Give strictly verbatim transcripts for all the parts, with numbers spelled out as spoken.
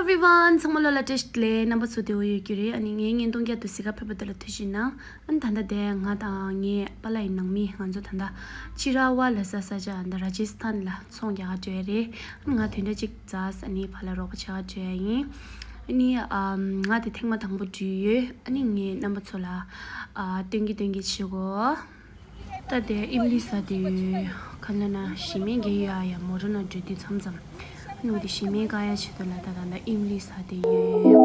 Everyone, ཚང་མ་ལོ་ལ་བཀྲ་ཤིས་བདེ་ལེགས། རྣམ་པ་ཚོ་བདེ་པོ་ཡོད་ཀྱི་རེད། ཨ་ནི་ངའི་བརྙན་ཐུང་བསྐྱར་དུ་གཟིགས་ག་ཕེབས་པ་དེ་ལ་ཐུགས་རྗེ་གནང་། ཨ་ནི་ད་ལྟ་དེ་ང་དང་ངའི་པཱ་ལགས་ཡི་ནང་མི་ང་ཚོ་ད་ལྟ་ཅི་ར་ཝ་ལ་ས་ས་ཆ་ད་ར་ཇི་སི་ཐན་ལ་ཚོང་རྒྱག་ག་འགྲོ་ཡ་རེད། ཨ་ནི་ང་དེ་འདྲ་ཅིག་མཛའ་ཨ་ནི་ཕར་ལ་རོགས་པ་བྱེད་ག་འགྲོ་ཡ་ཡིན། ཨ་ནི་ཨམ་ང་དེ་ཐེངས་མ་དང་པོ་འགྲོ་ཡོད། ཨ་ནི་ངས་རྣམ་པ་ཚོ་ལ་ཨ་སྟོན་གྱི་སྟོན་གྱི་བྱེད་གོ། ད་དེ་ཨིམ་ལི་ཟ་དེ་ཡོད། ཁ་ན་ན་ཞི་མེ་གེ་ཡ་ཡ་མོ་རོ་ན་འགྲོ་དུས་མཚམས་མཚམས། ཨ་ནུ་དེ་ཞི་མེ་ཀ་ཡ་ཆེད་དུ་ལ་ད་ད་ད་ཨིམ་ལི་ཟ་དེ་ཡོད།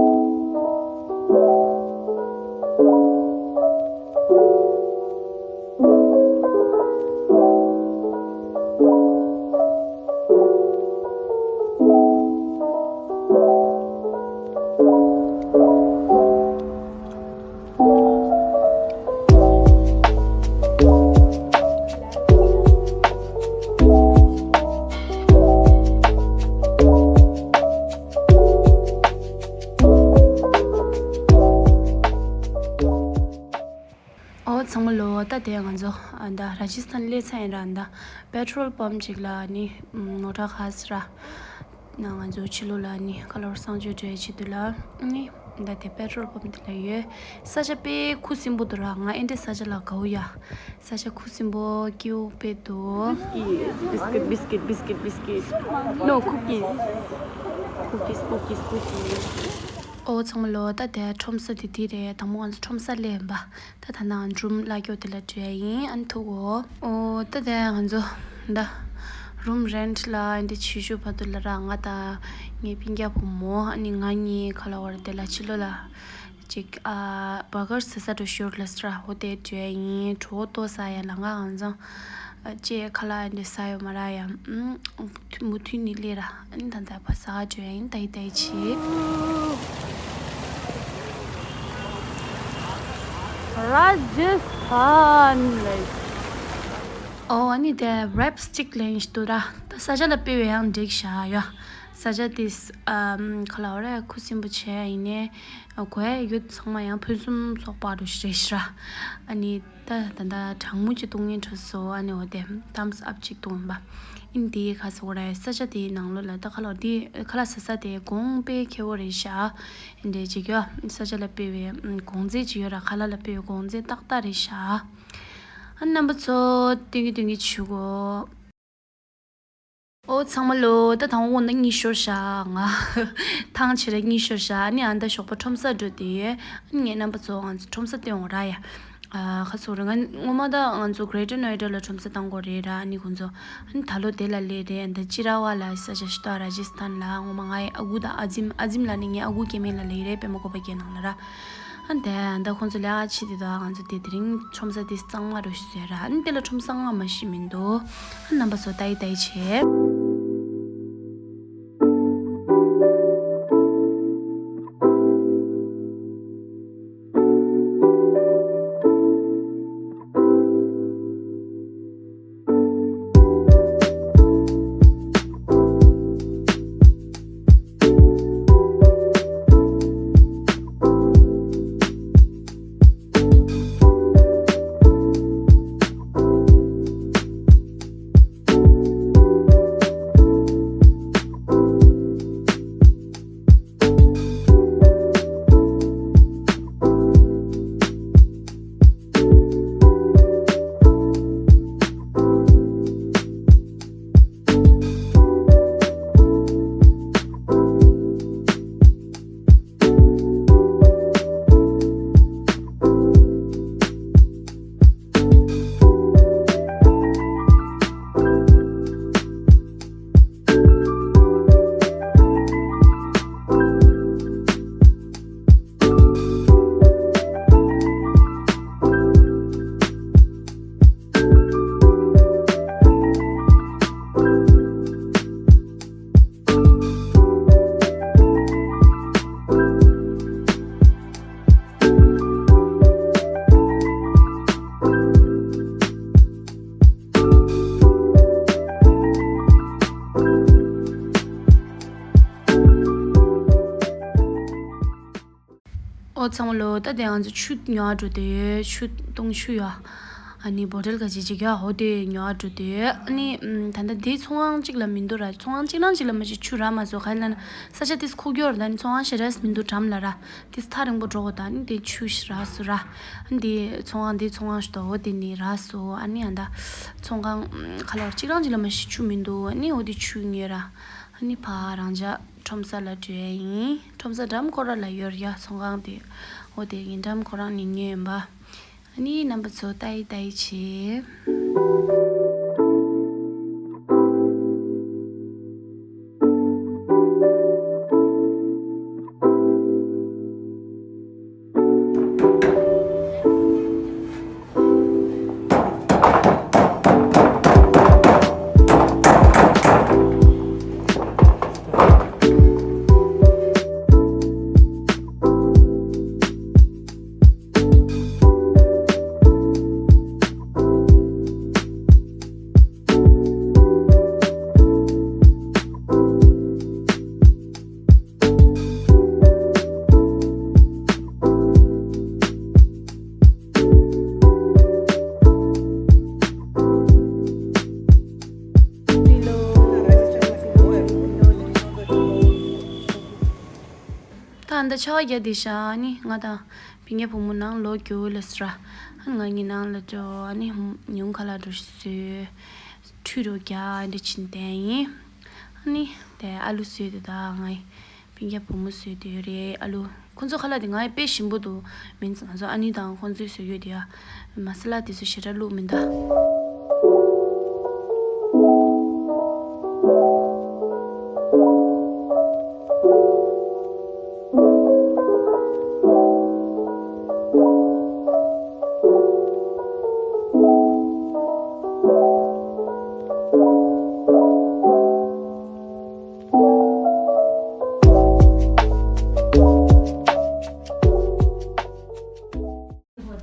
ཨོ་ཚང་མ་ལོ། ད་དེ་ང་ཚོ་ཨ་ད་ར་ཇི་སི་ཐན་སླེབས་ཚར་ཡིན་ར། ཨ་ད་པེ་ཊོལ་པམ་ཅིག་ལ་ནི་མོ་ཊ་ཁ་སི་ར། ན་ང་ཚོ་ཕྱི་ལོགས་ལ་ནི་ཁ་ལོར་གསང་སྤྱོད་འགྲོ་ཡའི་ཆེད་དུ་ལ་ནི་ད་དེ་པེ་ཊོལ་པམ་དེ་ལ་ཡོད། ས་ཆ་དཔེ་ཁུ་སིམ་པོ་འདུག་ར། ང་ཨེ་འདྲའི་ས་ཆ་ལ་དགའ་བོ་ཡ། ས་ཆ་ཁུ་སིམ་པོ་སྐྱིད་པོ་དཔེ་འདུག Biscuit, biscuit, biscuit, biscuit. No, cookies. Cookies, cookies, cookies. ཨོ་ཚང་མ་ལོ། ད་དེ་ཁྲོམ་ས་དེ་དེ་རེད། དང་པོ་ང་ཚོ་ཁྲོམ་ས་སླེབས་ཡིན་པ། ད་ད་ནང་འབྲུམ་བླ་སྐྱོ་དེ་ལ་འགྲོ་ཡ་ཡིན། ཨ་ནི་ཐུག་གོ། ཨོ་ད་དེ་ང་ཚོ་ད་རུམ་རེན་ཊི་ལ་ཨ་འདི་ཆུ་ཤུ་བར་དུ་ལ་ར། ང་དང་ངའི་སྤུན་ཀྱག་བུ་མོ་ཨ་ནི་ང་གཉིས་ཁ་ལ་བར་དེ་ལ་ཕྱི་ལོགས་ལ་ཅིག་ཨ་བར་གར་ཟ་ས་འགྲོ་ཤོར་ལ་སི་ར། ཧོ་དེ་འགྲོ་ཡ་ཡིན། གྲོད་ཁོག་ལྟོགས་ས་ཡ། ལ་ང་ང་ཚང་ཅེ་ཁ་ལག་འདི་ཟ་ཡོད་མ་ར་ཡ། ཨུམ། མུ་མཐུད་ནི་ལས་ར། ཨ་ནི་ད་ལྟ་ཕ་ཟ་ག་འགྲོ་ཡ་ཡིན། ད་ཡི་ད་ཡི་ཆི། ར་ཇི་སི་ཐན་ལ། ཨོ་ཨ་ནི་དེ་རེབ་སི་ཅིག་ལེན་ཞིག་འདུག་ར། ད་ས་ཆ་ལ་དཔེ་བའི་ཡང་འགྲིག་ཤག་ཡ། ས་ཆ་དེ་ཨམ་ཁ་ལག་ར་ཁུ་སིམ་པོ་བྱས་ཡིན་ནས། གོ་ཡ་ཡོད་ཚང་མ་ཡང་ཕུན་སུམ་ཚོགས་པ་རུ་རེད་ཤག་ར། ཨ་ནི་ད་ད་ད་གྲང་མོ་ཅིག་བཏུང་ངེས་འགྲོ་སོ། ཨ་ནི་འོ་དེ་thumbs up་ཅིག་བཏུང་ཡིན་པ། ཨིན་དེ་ཁ་སོ་ར་ས་ཆ་དེའི་ནང་ལོགས་ལ་ད་ཁ་ལག་དེ་ཁ་ལག་ཟ་ས་དེ་གོང་དཔེ་ཁེ་བོ་རེད་ཤག་ཨིན་དེ་ཅིག་ཡོད། ས་ཆ་ལ་དཔེ་བའི་གོང་ཚད་ཅིག་ཡོད་ར། ཁ་ལག་ལ་དཔེ་བའི་གོང་ཚད་ཏག་ཏག་རེད་ཤག་ཨ་རྣམ་པ་ཚོ་སྟོན་གྱི་སྟོན་གྱི་བྱེད་གོ། ཨོ་ཚང་མ་ལོ། ད་དང་པོ་ན་གཉིད་ཤོར་ཤག་ང་ཐང་ཆད་ར་གཉིད་ཤོར་ཤག་ཨ་ནི་ཨ་ད་ཞོགས་པ་ཁྲོམ་སར་འགྲོ་དེ་ཡོད། ཨ་ནི་ངའི་རྣམ་པ་ཚོ་ང་ཚོ་ཁྲོམ་ས་སྟོན་འོང་ར་ཡ། ཨ་ཁ་སོ་ར། ང་སྔོན་མ་ད་ང་ཚོ་གྷི་རེ་ཊར་ནོ་ཨེ་ཌ་ལ་ཁྲོམ་ས་བཏང་གོ་རེད་ར། ཨ་ནི་ཁོང་ཚོ་ཨ་ནི་ད་ལོ་དེ་ལ་སླེབས་རེད། ཨ་ད་ཅི་ར་ཝ་ལ་ས་ཆ་ཞིག་ད་ར་ཇི་སི་ཐན་ལ། སྔོན་མ་ང་ཡི་ཨ་ཁུ་དང་ཨ་ཛིམ། ཨ་ཛིམ་ལ་ནི་ངའི་ཨ་ཁུ་སྐྱེ་དམན་ལ་སླེབས་རེད། པད་མ་བཀོད་པ་རྒྱལ་ནང་ལ་ར། ཨ་ནི་དེ་ཨ་ད་ཁོང་ཚོ་ལས་ཨ་ཕྱི་དེ་དང་ང་ཚོ་དེ་དེ་རིང་ཁྲོམ་ས་དེ་གཙང་མ་རུ་ཞིག་བཟོས་ར། ཨ་ནི་དེ་ལ་ཁྲོམ་ས་སྔ་མ་ཞིག་མི་འདུག་ཨ་ནི་རྣམ་པ་ཚོ་ད་ཡི་ད་ཡི་བྱེད། ཨོ་ཚང་མ་ལོ། ད་དེ་ང་ཚོ་ཆུ་ཉོ་འགྲོ་དེ་ཡོད། ཆུ་བཏུང་ཆུ་ཡོད། ཨ་ནི་བོ་ཊལ་ག་ཅིག་ཅིག་ཡ་ཧོ་དེ་ཉོ་བ་འགྲོ་དུས། ཨ་ནི་ཨམ་ད་ལྟ་དེ་ཚོང་ཁང་གཅིག་ལ་མི་འདུག་ར། ཚོང་ཁང་གཅིག་ནང་གཅིག་ལ་མ་གཞི་ཆུ་རག་མ་སོང་། ག་ལ་ན་ས་ཆ་དེ་ཁུག་ཀྱོག་རེད། ད་ནི་ཚོང་ཁང་ཞེ་དྲག་མི་འདུག་འགྲམ་ལ་ར། དེ་ཐག་རིང་པོ་འགྲོ་དགོས། ད་ནི་དེ་ཆུ་ཞིག་རག་སོང་ར། ཨ་ནི་དེ་ཚོང་ཁང་དེ་ཚོང་ཁང་ཞིག་འདུག་འོ་དེ་ནི་རག་སོང་། ཨ་ནི་ཨ་ད་ཚོང་ཁང་ཁ་ལོར་གཅིག་རང་གཅིག་ལ་མ་གཞི་ཆུ་མི་འདུག་ཨ་ནི་འོ་དེ་ཆུ་ཉོས་ར། ཨ་ནི་ཕ་རང་ཅག་ཁྲོམ་ས་ལ་འགྲོ་ཡ་ཡིན། ཁྲོམ་ས་འགྲམ་ཁོ་ར་ལ་ཡོད་ར་ཡ་ཚོང་ཁང་དེ། འོ་དེ་ངའི་འགྲམ་ཁོ་རང་ནས་ཉོས་ཡིན་པ། ཨ་ནི་རྣམ་པ་ཚོ་ལྟ་ཡི་ལྟ་ཡི་བྱེད། ད་ཨ་ད་ཆར་པ་བརྒྱབ་བསྡད་ཤག་ཨ་ནི་ང་དང་སྤུན་ཀྱག་བུ་མོ་ནང་ལོག་རྒྱུགས་ལབ་སོང་ར། ཨ་ནི་ང་གཉིས་ནང་ལ་འགྲོ། ཨ་ནི་ཉུང་ཁ་ལག་འགྲོ་བཟོས། ཁྲུས་རོ་རྒྱག་འདི་བྱིན་བསྡད་ཡིན། ཨ་ནི་དེ་ཨ་ལུ་བཟོས་དེ་ད་ང་སྤུན་ཀྱག་བུ་མོ་བཟོས་དེ་ཡོད་རེད། ཨ་ལུ་ཁོ་ཚོ་ཁ་ལག་དེ་ང་ཡི་དཔེ་ཞིམ་པོ་འདུག་མིན་ང་ཚོ་ཨ་ནི་དང་ཁོ་ཚོས་བཟོས་ཡོད་དེ་ཡ། མ་ས་ལ་དེ་ཚོ་ཞེ་དྲག་བླུགས་མི་འདུག་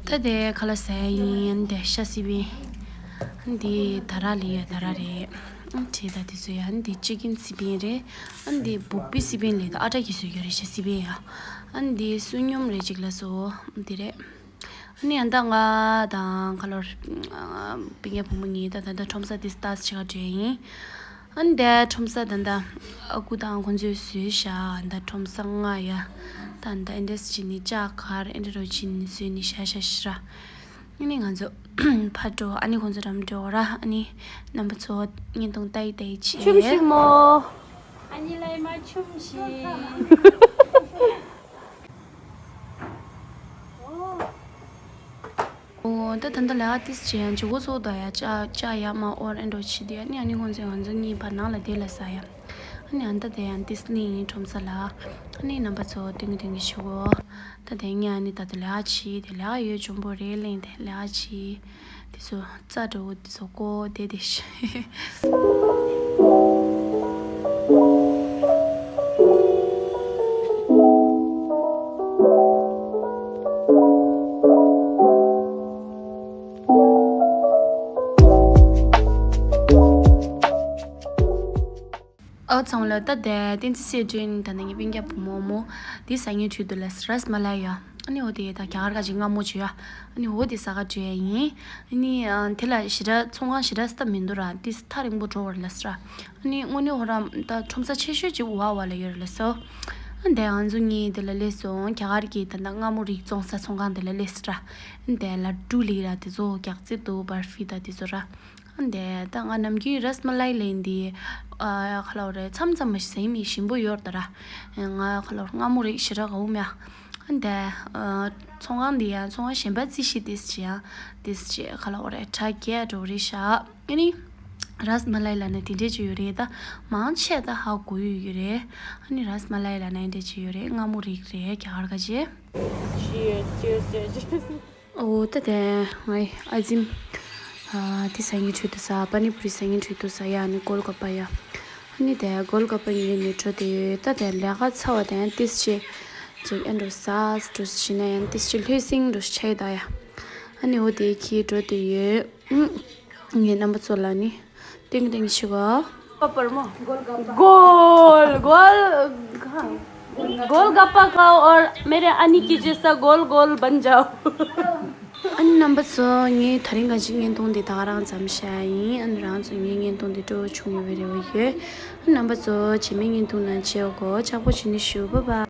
ད་དེ་ཁ་ལག་ཟ་ཡ་ཡིན། དེ་ཤ་སི་པན། འདི་ད་རག་ལི་ཡ་ད་རག་རེད། བྲིས་ད་དེ་ཚོ་ཡ། འདི་ཅི་ཀིན་སི་པན་རེད། འདི་བུག་པི་སི་པན་ལས་ད་ཨ་ཏྲ་གི་བཟོས་ཡོད་རེད། ཤ་སི་པན་ཡ། འདི་བསོད་སྙོམས་རེད་ཅིག་ལ་སོ། འདི་རེད། ཨ་ནི་ཨ་ད་ང་དང་ཁ་ལོར་སྤུན་ཀྱག་བུ་མོ་གཉིས་ད་ད་ད་ཁྲོམ་ས་དེ་ལྟ་ཅིག་ག་འགྲོ་ཡིན། ཨ་ནི་དེ་ཁྲོམ་ས་ད་ད་ཨ་ཁུ་དང་ཁོང་ཚོས་བཟོས་ཤག་ད་ཁྲོམ་ས་ལྔ་ཡ། ད་ད་ཨེ་འདྲས་ཅི་ནི་ལྕགས་མཁར་ཨེ་འདྲ་རོ་ཅི་ནི་བཟོས་ནི་ཤ་ཤ་ཤ་ར། ཨ་ནི་ང་ཚོ་ཕར་འགྲོ། ཨ་ནི་ཁོང་ཚོ་འགྲམ་འགྲོ་ར། ཨ་ནི་རྣམ་པ་ཚོ་བརྙན་ཐུང་ལྟ་ཡི་ལྟ་ཡི་བྱེད། ཆུམ་ཞིག་མོ། ཨ་ནི་ལའི་མ་ཆུམ་ཞིག་འོ་ད་ད་ལྟ་ལས་ཀ་ཏིས་བྱས་ཡང་ཇུ་གོ་ཚོ་ད་ཡ་ཅ་ཅ་ཡ་མ་ཨོར་ཨེ་འགྲོ་ཆི་དེ། ཨ་ནི་ཨ་ནི་ཁོང་ཚོས་ང་ཚོ་གཉིས་བར་ནང་ལ་དེ་ལ་ཟ་ཡ། ཨ་ནི་ཨ་ད་དེ་ཡང་ཏིས་ནི་ཡིན་ཁྲོམ་ས་ལ། ཨ་ནི་རྣམ་པ་ཚོ་སྟོན་གི་སྟོན་གི་ཞུ་གོ། ད་དེ་ངས་ཨ་ནི་ད་ལྟ་ལས་ཀ་བྱེད་དེ་ལས་ཀ་ཡོད་འཇོན་པོ་རེད་གླེང་དེ་ལས་ཀ་བྱེད། དེ་ཚོ་རྩ་འགྲོ་དེ་ཚོ་ཀོ་དེ་དེ་ཤི། ཨོ་ཚང་མ་ལ་ད་དེ་བསྟན་འཛིན་སྲས་སྒྲོན་ད་ནི་ངའི་སྤུན་ཀྱག་བུ་མོ་མོ་དེ་ཟ་ཉེ་དྲུད་དུ་ལ་རཱས་མ་ལའི་ཡ། ཨ་ནི་འོ་དེ་ད་རྒྱ་གར་ག་ཅིག་མངར་མོ་བྱོས་ཡ། ཨ་ནི་འོ་དེ་ཟ་ག་བྲོས་ཡ་ཡིན། ཨ་ནི་ཨ་དེ་ལ་ཞེ་དྲག་ཚོང་ཁང་ཞེ་དྲག་སྟབས་མི་འདུག་ར། དེ་ཐག་རིང་པོ་འགྲོ་བར་ལ་ཟེར་ར། ཨ་ནི་དངོས་གནས་ཧོ་ར་ད་ཁྲོམ་ས་ཆེ་ཤོས་ཅིག་བ་བ་ལ་ཡོད་ར་ལ་སོ། ཨ་དེ་ང་ཚོ་གཉིས་དེ་ལ་སླེབས་སོང་། རྒྱ་གར་གྱི་ད་ད་མངར་མོ་རིགས་བཙོང་ས་ཚོང་ཁང་དེ་ལ་སླེབས་ཟེར་ར། ཨ་དེ་ལ་ཌུ་ལི་ར་དེ་ཚོ་རྒྱག་རྩེ་འདུག་བར་ཧྥི་ད་དེ་ཚོ་ར། འདི་ད་ང་ནམ་རྒྱུན་རཱས་མ་ལའི་ལེན་འདི་ཨ་ཁ་ལོ་རེ་མཚམས་མཚམས་མ་ཞིག་ཟ་ཡི་མི་ཞིམ་པོ་ཡོད་ད་ར། ང་ཁ་ལོ་མངར་མོ་རིགས་ཞེ་དྲག་ག་འུ་མ། འདི་ཚོང་ཁང་འདི་ཡང་ཚོང་ཁང་གཞན་པ་རྩིས་ཤིག་ཏིས་ཅི་ཡང་ཏིས་ཅི་ཁ་ལོ་རེ་དྲ་རྒྱས་འགྲོ་རེ་ཤག་ཨ་ནི་རཱས་མ་ལའི་ལ་ནི་དེ་འདྲས་ཅིག་ཡོད་རེད། ད་མང་ཆེ་ད་ཧ་གོ་ཡོད་ཡོད་རེད། ཨ་ནི་རཱས་མ་ལའི་ལ་ནི་འདྲས་ཅིག་ཡོད་རེད། མངར་མོ་རིགས་རེད་རྒྱ་གར་ག་ཅེ། Cheers, cheers, cheers, cheers. འོ་ད་དེ་ངའི་ཨ་ཛིམ་ཨ་དེ་ཟ་ཉེ་དྲུད་དུ་ཟ། པ་ནི་པུ་རི་ཟ་ཉེ་དྲུད་དུ་ཟ་ཡ། ཨ་ནི་གོལ་ག་པ་ཡ། ཨ་ནི་དེ་གོལ་ག་པ་ཉོས་ནས་འགྲོ་དེ་ཡོད། ད་དེ་ལས་ཀ་ཚར་བ་དེ་ཏིས་ཅི་ཅིག་ཨེ་འགྲོ་ཟ་འགྲོ་ཞིག་ན་ཡང་ཏིས་ཅི་ལྷོད་སིང་འགྲོ་ཞིག་ཆ་ཡི་ད་ཡ། ཨ་ནི་འོ་དེ་ཁྱི་འགྲོ་དེ་ཡོད། ངའི་རྣམ་པ་ཚོ་ལ་ནི། ཏིང་ཏིང་ཤི་གོ། पापड़ मो। गोल गोल, हाँ। गोलगप्पा खाओ और मेरे आनी की जैसा गोल गोल बन जाओ। ཨ་ནི་རྣམ་པ་ཚོ། ངས་དེ་རིང་ག་ཅིག་བརྙན་ཐུང་འདི་ད་ག་རང་མཚམས་བཞག་ཡིན། ཨ་ནི་རང་ཚོ་ངའི་བརྙན་ཐུང་འདི་སྤྲོ་བོ་བྱུང་ཡོད་པའི་རེ་བ་ཡོད། ཨ་ནི་རྣམ་པ་ཚོ། རྗེས་མའི་བརྙན་ཐུང་ནང་མཇལ་གོ། ཅག་པོ་བྱེད་ནི་ཞུ། བྷའི་བྷའི།